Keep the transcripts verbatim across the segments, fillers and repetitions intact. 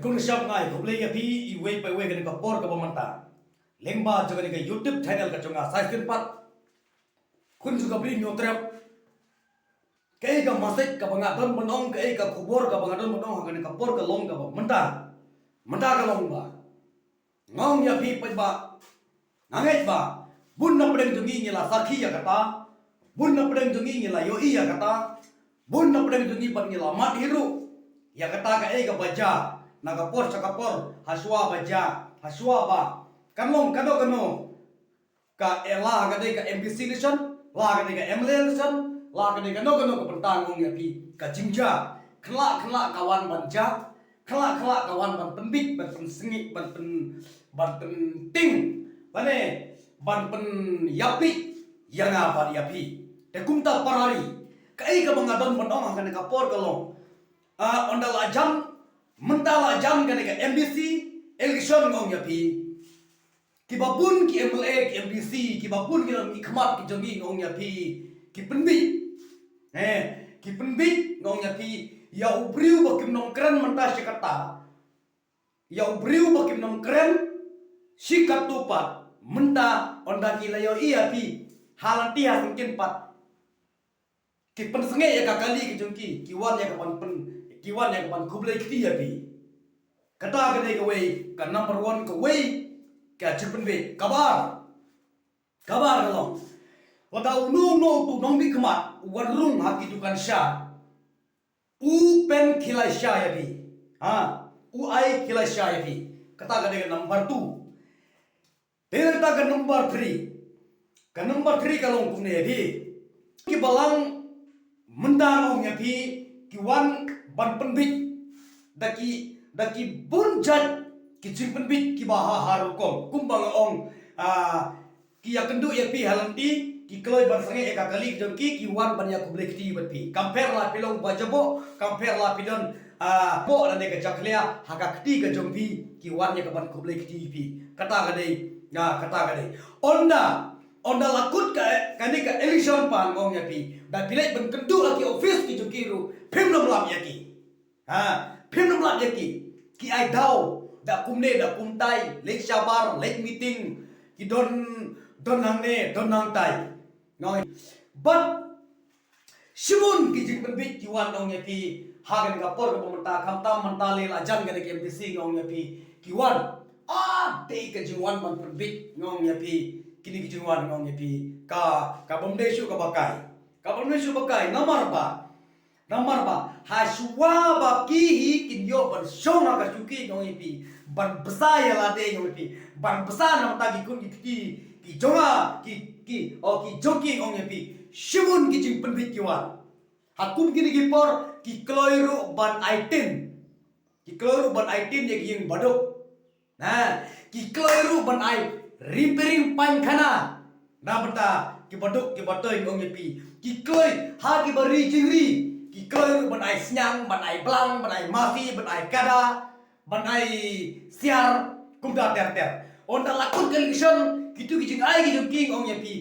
Khublei shibun, khublei ïa phi iwei pa iwei ha kane ka por kaba mynta. Lyngba jong kane ka YouTube channel ka jong nga, sa shisien pat, khun jong ka Bri Hynñiewtrep. Kaei ka message kaba nga don ban ong, kaei ka khubor kaba nga don ban ong ha kane ka por ka long kaba mynta. Mynta ka long ba nga ong ïa phi paidbah, nga ngeit ba bun na pdeng jong ngi ngi la sakhi ïa kata, bun na pdeng jong ngi ngi la ïohi ïa kata, bun na pdeng jong ngi pat ngi la mad hi ruh ïa kata, kaei kaba jia na ka por sha ka por, ha shuwa ba jia, ha shuwa ba kan long kano kano ka, eh, la ka dei ka M D C election, la ka dei ka M L A election, la ka dei kano kano ka bynta, nga ong ïa phi, ka jingjia khlak khlak ka wan ban jia, khlak khlak ka wan ban pynbit, ban pynsngew, ban pyn, ban pynting, lane ban pynïapeit ïa nga bad ïa phi. Te kumta para ri, kaei kaba nga don ban ong ha kane ka por ka long, ah, ynda la jan, mynta la jan kane ka M D C election, nga ong ïa phi, kiba bun ki M L A, ki M D C, kiba bun ki nongmihkhmat ki jong ngi, nga ong ïa phi, ki pynbit. Eh, ki pynbit, nga ong ïa phi, ïa u briew ba kim nang kren mynta shi katta, ïa u briew ba kim nang kren shi katto pat mynta, ynda ki la ïohi ïa phi ha lynti ha syngkien pat, ki pynsngew ïa ka kali ka jong ki, ki wan ïa ka ban pyn, ki wan ïa ka ban khublei kti ïa phi. Kata ka dei kawei ka number one, kawei ka jingpynbit. Kaba ar, kaba ar ka long, lada uno uno utu u nongmihkhmat u wan rung ha ki dukan sha, u pynkhie lai sha ïa phi. Ha, u ai khie lai sha ïa phi. Kata ka dei ka number two. Te kata ka number three. Ka number three ka long kumne ïa phi. Ki balang mynta, nga ong ïa phi, ki wan ban pynbit da ki, da ki bun jait ki jingpynbit kiba ha, ha rukom. Kumba nga ong, ah, ki ïakynduh ïa phi ha lynti, ki kloi ban sangeh ïa ka kali ka jong ki, ki wan ban ïa khublei kti bad phi. Kam pher la phi long ba jaboh, kam pher la phi don, ah, boh lane ka jakhlia ha ka kti ka jong phi, ki wan ïa ka ban khublei kti ïa phi. Kata ka dei, ah, kata ka dei. Ynda, ynda la kut ka, kane ka election pat, nga ong ïa phi, da phi leit ban kynduh ha ki office ki jong ki ruh, phim nym lap ïa ki. Ha, phim nym lap ïa ki. Ki ai daw da kumne da kumtai, leit shabar, leit meeting, ki don, don hangne, don hangtai. Nga ong, bad shibun ki jingpynbit ki wan, nga ong ïa phi, ha kane ka por kaba mynta, khamtam mynta lei la jan kane ka M D C, nga ong ïa phi, ki wan. Ah, dei ka jingwan ban pynbit, nga ong ïa phi, kine ki jingwan, nga ong ïa phi, ka, ka bym dei shuh kaba kai. Ka bym dei shuh ba kai, namar ba, namar ba ha shuwa ba ki hi kin ïoh ban shong ha ka shuki, nga ong ïa phi, ban bsa ïa lade, nga ong ïa phi, ban bsa na bynta ki khun ki kti ki jong nga, ki, ki, oh, ki jong ki, nga ong ïa phi, shibun ki jingpynbit ki wan. Ha kum kine ki por ki kloi ruh ban ai tin. Ki kloi ruh ban ai tin ïa ki ïing baduk. Na, ki kloi ruh ban ai repairing painkhana na bynta ki baduk ki batoi, nga ong ïa phi. Ki kloi ha kiba ri jingri, ki kloi ruh ban ai sniang, ban ai blang, ban ai masi, ban ai kada, ban ai siar, kumta ter ter. Ynda la kut ka election, kitu ki jingai ki jong ki, nga ong ïa phi,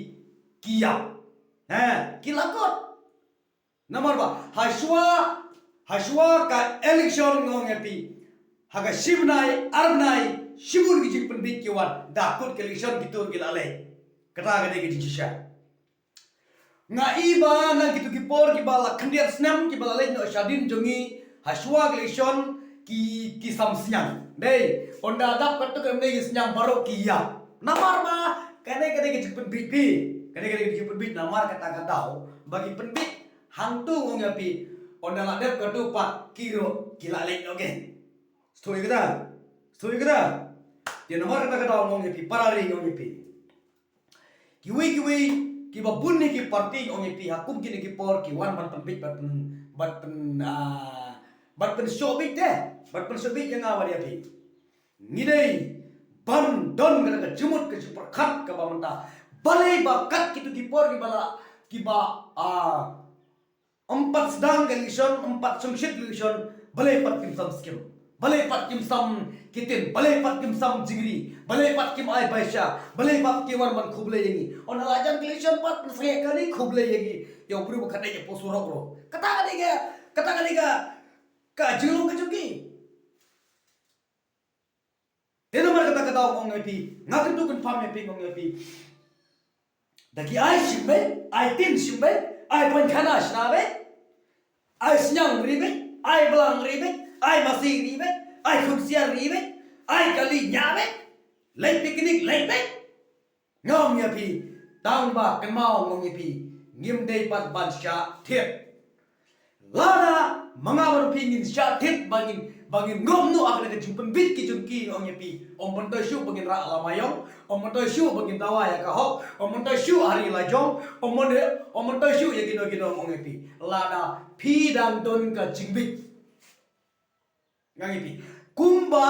ki ïap. Na, ki la kut. Namar ba ha shuwa, ha shuwa ka election, nga ong ïa phi, ha ka shi bnai ar bnai, shibun ki jingpynbit ki wan. Da kut ka election kito ki la leit. Kata ka dei ka jingshisha. Nga i ba na kito ki por kiba la khyndiat snem kiba la leit noh shadien jong ngi, ha shuwa ka election ki, ki sam sniang. Dei, ynda dap katto katne ki sniang baroh ki ïap. Namar ba kane ka dei ka jingpynbit phi. Kane ka dei ka jingpynbit, namar kata ka daw ba ki pynbit hangto, nga ong ïa phi, ynda la dep katto pat ki ruh ki la leit noh again. Sngewthuh ïa kata? Sngewthuh ïa kata? Te namar kata ka daw, nga ong ïa phi, para ri, nga ong ïa phi, kiwei kiwei kiba bun ne ki party, nga ong ïa phi, ha kum kine ki por ki wan ban pynbit, ban pyn, ban pyn, ah, ban pynshoh beit te, ban pynshoh beit ïa nga bad ïa phi. Ngi dei ban don kata ka jingmut ka jingpyrkhat kaba mynta. Balei ba kat kito ki por kiba la, kiba, ah, ym pat sdang ka election, ym pat sngewsih ka election, balei pat kim sam skim? Balei pat kim sam ktien? Balei pat kim sam jingri? Balei pat kim ai baisha? Balei pat ki wan ban khublei ïa ngi? Ynda la jan ka election pat, pynsangeh kali, khublei ïa ngi. Ïa u briew ba kane ïa post surok ruh. Kata ka dei ka, kata ka dei ka, ka jinglong ka jong ki. Ong ïa phi, nga kyntu kynpham ïa phi, ong ïa phi. Da ki ai shim beit, ai tin shim beit, ai pynkhana shna beit, ai sniang ri beit, ai blang ri beit, ai masi ri beit, ai khunsiar ri beit, ai kali nya beit, leit picnic leit beit. Nga ong ïa phi, tang ba kynmaw, nga ong ïa phi, ngim dei pat ban shah thied. Lada ma nga bad phi ngin shah thied, ba ngin, ba ngin ngop noh ha kane ka jingpynbit ki jong ki, nga ong ïa phi, ym myntoi shuh ba ngin rah lama ïong, ym myntoi shuh ba ngin dawa ïa ka hok, ym myntoi shuh ha ri la jong, ym myntoi, ym myntoi shuh ïa kino kino, nga ong ïa phi. Lada phi dang don ka jingbit. Nga ong ïa phi. Kumba,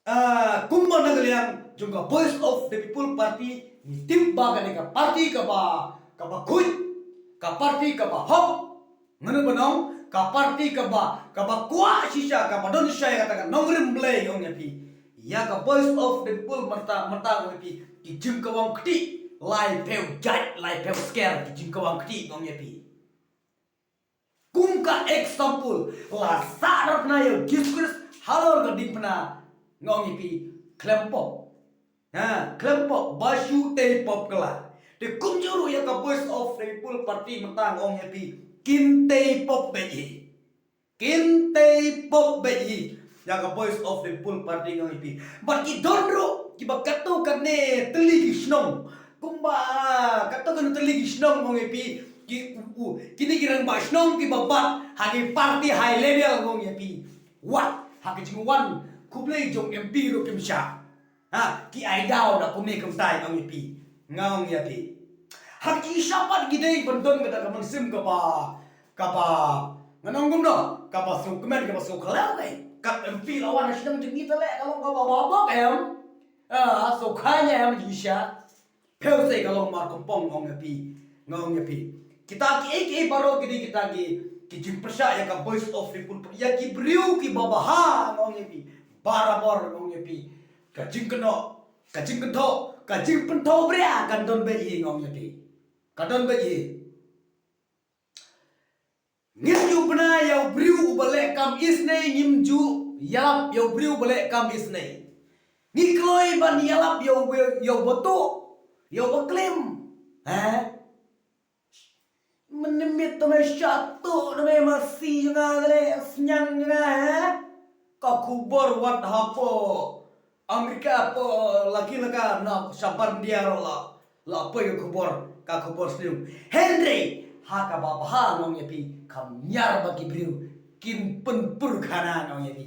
ah, kumba na ka liang jong ka Voice of the People Party, ngi tip ba kane ka party kaba, kaba khuid, ka party kaba hok. Ngan ong ba nong, ka party kaba, kaba kwah shisha, kaba don shisha ïa kata ka nongrim Blei, nga ong ïa phi. Ïa ka Voice of the People mynta, mynta, nga ong ïa phi, ki jingkawang kti, laiphew jait, laiphew sker, ki jingkawang kti, nga ong ïa phi. Kum ka example, la sah na pna ïa u Jesus Christ halor ka diengphna, nga ong ïa phi, khlem pop. Ha, khlem pop, ba shu tei pop kylla. Te kumjuh ruh ïa ka Voice of the People Party mynta, nga ong ïa phi, kin tei pop beit hi. Kin tei pop beit hi. Ïa ka Voice of the People Party, nga ong ïa phi. Bad ki don ruh kiba katto katne tylli ki shnong. Kumba katto katne tylli ki shnong, nga ong ïa phi. Ki, u, u, kine ki rangbah shnong kiba bat ha ki party high level, nga ong ïa phi. Wat ha ka jingwan khublei jong M P ruh kim shah. Ha, ki ai daw da kumne kumtai, nga ong ïa phi. Nga ong ïa phi. Ha ki shapat ki dei ban don kata ka mynsiem kaba, kaba, ngan ong kumno, kaba sngewkmen, kaba sngewkhlaiñ, eh. Ka M P la wan ha shnong jong ngi te leh ka long kaba babok em. Ah, sngewkhlaiñ em jingshisha. Phi sngewsih ka long mar kongpong, nga ong ïa phi. Nga ong ïa phi. Kita kiei kiei baroh ki dei kita ki, ki jingpyrshah ïa ka Voice of People, ïa ki briew kiba bha, nga ong ïa phi. Barabor, nga ong ïa phi. Ka jingkynnoh, ka jingkynthoh, ka jingpynthoh bria kan don beit hi, nga ong ïa phi. Ka don beit hi. Ngim ju bna ïa u briew uba leh kam isynei, ngim ju ïalap ïa u briew uba leh kam isynei. Ngi kloi ban ïalap ïa u, ïa uba tuh, ïa uba klim. Ha? Mynmiet te me shah tuh, te me masi jong nga, te me sniang jong nga, ha? Ka khubor wat hapoh America, hapoh la ki la ka, na shabar India ruh la, la poi ka khubor, ka khubor sniew. Hynrei ha kaba bha, nga ong ïa phi, kham niar ba ki briew kin pynpur khana, nga ong ïa phi.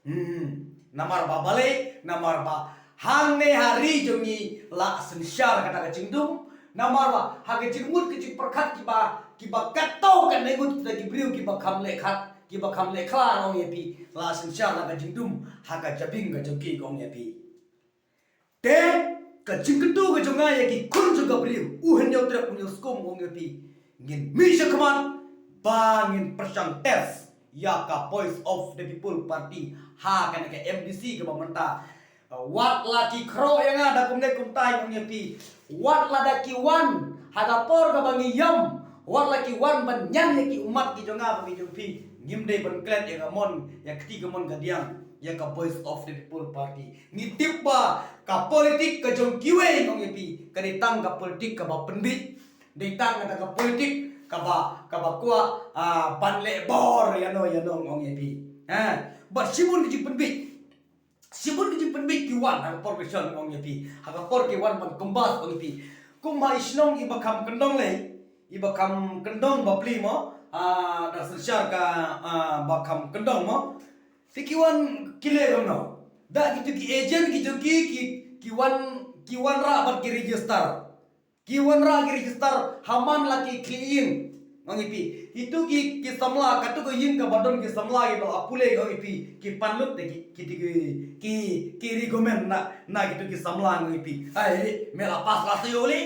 Hmm. Namar ba balei, namar ba hangne ha ri jong ngi la synshar kata ka jingdum. Namar ba ha ka jingmut ka jingpyrkhat kiba, kiba katto katne ngut kita ki briew kiba kham leh khat, kiba kham leh khla, nga ong ïa phi, la synshar la ka jingdum ha ka jabieng ka jong ki, nga ong ïa phi. Te ka jingkyntu ka jong nga ïa ki khun jong ka briew, u Hynñiewtrep Hynñiewskum, nga ong ïa phi, ngin mih sha khmat ba ngin pyrshang test ïa ka Voice of the People Party ha kane ka M D C kaba mynta. Wat la ki khroh ïa nga da kumne kumtai, nga ong ïa phi. Wat la da ki wan ha ka por kaba ngi ïam, wat la ki wan ban ñian ïa ki ummat ki jong nga bad ki jong phi, ngim dei ban klet ïa ka mon, ïa kti ka mon ka diang ïa ka Voice of the People Party. Ngi tip ba ka politik ka jong kiwei, nga ong ïa phi, ka dei tang ka politik kaba pynbit. Dei tang kata ka politik kaba, kaba kwah, ah, ban leh bor ïano ïano, nga ong ïa phi. Ha, bad shibun ki jingpynbit. Shibun ki jingpynbit ki wan ha ka por election, nga ong ïa phi. Ha ka por ki wan ban kynbas, nga ong ïa phi. Kum ha i shnong iba kham kyndong lei, iba kham kyndong bapli mo, ah, da synshar ka, ah, ba kham kyndong mo. Te ki wan ki leh kumno? Da kitu ki agent ki jong ki, ki, ki wan, ki wanrah bad ki register. Ki wanrah ki register ha man la ki khlieh ïing, nga ong ïa phi. Itu ki, ki samla, katu ka ïing kaba don ki samla kiba la pule, nga ong ïa phi, ki pan lut de ki, ki, ki, ki, ki recommend na, na kitu ki samla, nga ong ïa phi. Ai, me la pass la shu le.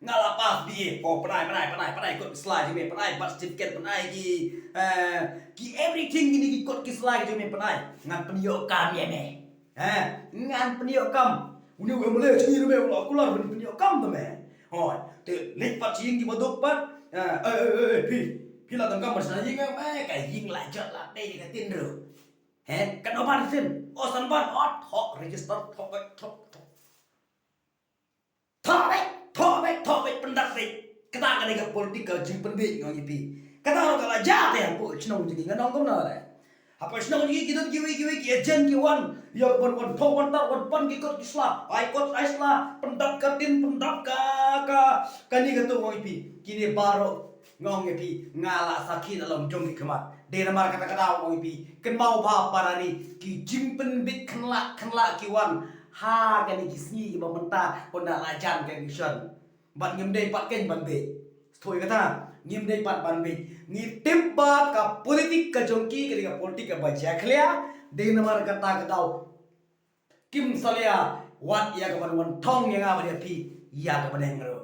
Nga la pass B A. Oh, pynai, pynai, pynai, pynai kot ki sla jong me, pynai birth certificate, pynai ki, eh, ki everything, kine ki kot ki sla ki jong me, pynai. Ngan pynïoh kam ïa me. Ha, ngan pynïoh kam. Une u M L A jong ngi ruh me u la kular ban pynïoh kam te me. Hooid, te leit pat sha ïing kiba duk pat. Ha, eh, eh, eh, eh, phi, phi la donkam ban shna ïing em? Eh, ka ïing la jot la dei ka tin ruh. He, katno ban sien? O san ban, o thoh register, thoh beit, thoh, thoh. Thoh beit, thoh beit, thoh beit, pyndat beit. Kata ka dei ka politik ka jingpynbeit, nga ong ïa phi. Kata ruh ka la jia te hapoh shnong jong ngi, ngan ong kumno re. Hapoh shnong jong ngi ki don kiwei kiwei ki agent ki wan, ïa ka ban wan thoh wan tar, wan pan ki kot ki sla, ai kot ai sla, pyndat ka tin, pyndat ka, ka, kane kato, nga ong ïa phi. Kine baroh, nga ong ïa phi, nga la sakhi na long jong ki khmat. Dei namar kata ka daw, nga ong ïa phi, kynmaw bha para ri, ki jingpynbeit khynnah khynnah ki wan ha kane ki sngi kiba mynta, ynda la jan ka election. Bad ngim dei pat kein ban beit. Sngewthuh ïa kata, ngim dei pat ban beit. Ngi tip ba ka politik ka jong ki ka dei ka politik kaba jakhlia. Dei namar kata ka daw kim salia wat ïa ka ban wan thong ïa nga bad ïa phi ïa ka bneng ruh.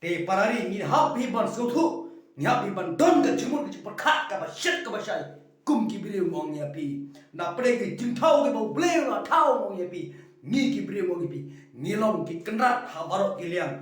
Te para ri, ngi hap hi ban sngewthuh, ngi hap hi ban don ka jingmut ka jingpyrkhat kaba shit kaba shai. Kum ki briew, nga ong ïa phi, na pdeng ki jingthaw kiba U Blei u la thaw, nga ong ïa phi, ngi ki briew, nga ong ïa phi, ngi long ki kynrad ha baroh ki liang.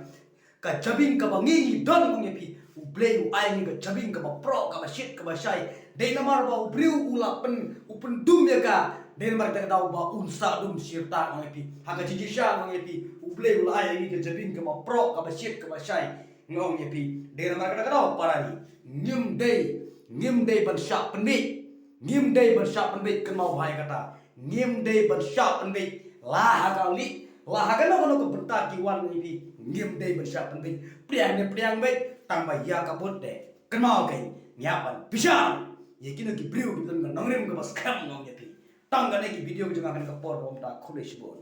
Ka jabieng kaba ngi ngi don, nga ong ïa phi, U Blei u ai ngi ka jabieng kaba proh, kaba shit kaba shai. Dei namar ba u briew u la pyn, u pyndum ïa ka. Dei namar kata ka daw ba un sah dum shirta, nga ong ïa phi. Ha ka jingshisha, nga ong ïa phi, U Blei u la ai ngi ka jabieng kaba proh, kaba shit kaba shai, nga ong ïa phi. Dei namar kata ka daw para ri, ngim dei, ngim dei ban shah pynbeit. Ngim dei ban shah pynbeit, kynmaw bha ïa kata. Ngim dei ban shah pynbeit. La ha ka lieh, la ha kano kano ka bynta ki wan, nga ong ïa phi, ngim dei ban shah pynbeit. Pdiang ne pdiang beit, tang ba ïa ka vote de. Kynmaw kein, ngi hap ban bishar ïa kino ki briew ki don ka nongrim kaba skhem, nga ong ïa phi. Tang kane ki video ka jong nga kane ka por, kaba mynta, khublei shibun.